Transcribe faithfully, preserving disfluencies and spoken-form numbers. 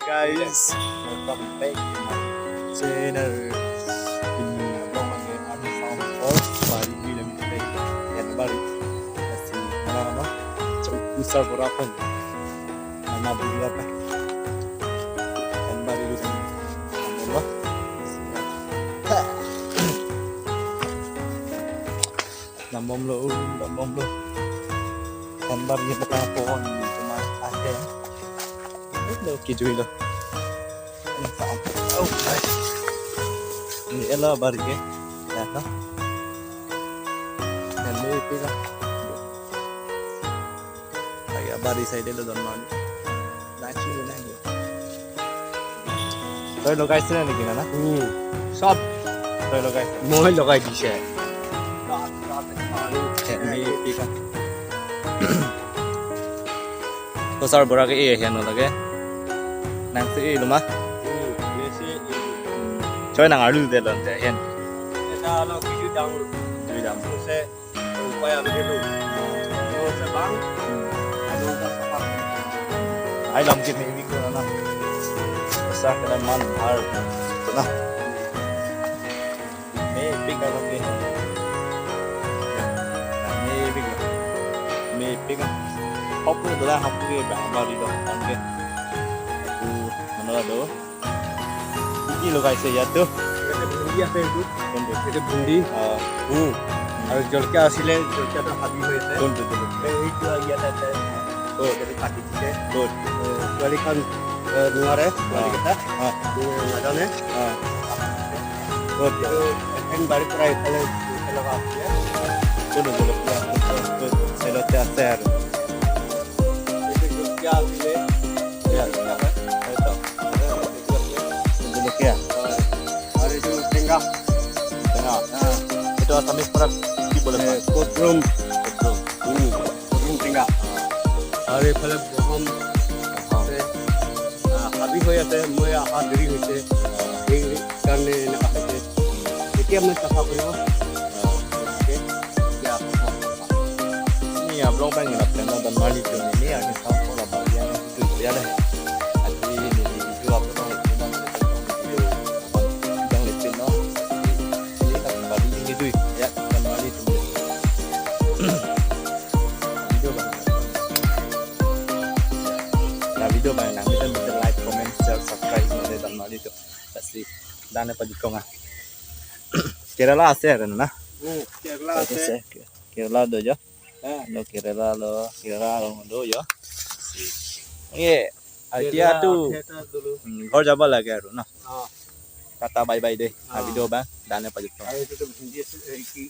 Guys, welcome back to my channel. Pini abang lagi ada sound for bari ini lagi play. Yan bari. Kasi mana nama? Cuk pusar berapa? Mana berapa? Yan bari ini. Ano ba? Dambomlo, dambomlo. Dambom ye baka pon cuma ada. Lo kijui lo. Ini sa-, oh, ay. Ini ela bari ke. Ya, no? Hello, itu lah. Lagi bari side lo don man. Nachi lo nang. Tui logai sila niki na na? Hmm. Sob. Tui logai. Moi logai dise. Ini pika. Kosar borak ke iya hian lagi. Nang si luma. Hmm. Ini si. Choi nang alu de lon de hian. Kita lo kiju dam. Kiju dam. Terus Upaya begitu. Terus, bang. Aduh, tak apa. Ai lam ke mepik lo na. Besar ke man har. Na. Mepik kan ke. Mepik. Mepik. Hop lo dah hop ke bang bari dong kan ke. Aku mana do? কি কি লগাইছে ইয়াত তো? ইয়াতে ভেন্দি আছে এইটো। কোনটো? এইটো ভেন্দি। অ। উম। আৰু জলকীয়া আছিলে, জলকীয়াটো হাবি হৈ আছে। কোনটো জলকীয়া? এই, এইটো ইয়াতে আছে। ক'ত? এইটো কাটি দিছে। ক'ত? এ, পোৱালিখন, এ, নোৱাৰে, অ। পোৱালিকেইটা। অ। এ, নাজানে। অ। ক'ত? এইটো এখন বাৰীৰ পৰা এইফালে, এইফালে লগা আছিলে। কোনটো জলকীয়া? ক'ত, ক'ত? চাইডতে আছে আৰু। এইটো জলকীয়া আছিলে। ইয়াত। জলকীয়া হয়। হয়তো। জলকীয়া। হয়। আৰু এইটো টেঙা। টেঙা। হা। এইটো আছামিজ পৰা কি বোলে কয়? এ, কদ্ৰুম। কদ্ৰুম। উম, কদ্ৰুম টেঙা। আৰু এইফালে বহম আছে। আ, হাবি হৈ আছে, মই অহা দেৰি হৈছে। সেইকাৰণে এনেকুৱা হৈছে। এতিয়া মই চাফা কৰিব। Oke. Ya, apa? Ini ya, belum pengen lah, karena dan mali tu ini, ya, ini sama lah, bagian itu ya lah. Tapi ini video apa, video yang lecin, no? Ini kan kembali ini tu, ya, dan mali tu. Video bang. Nah, video bang, nah, bisa, bisa like, comment, share, subscribe, dan mali tu. Pasti dan apa juga nggak? Kerala আছে আৰু না? উম, কেৰেলা আছে। আছে। Kerala do jo. হ্যাঁ। Lo Kerala lo, Kerala lo do jo. Ye, এতিয়া তো কেৰেলা দলো। উম, ঘৰ যাব লাগে আৰু না? অ। টাটা বাই বাই দে। অ। Video bang, dan apa juga? আৰু এইটো তো ভেন্দি আছে, এই কি?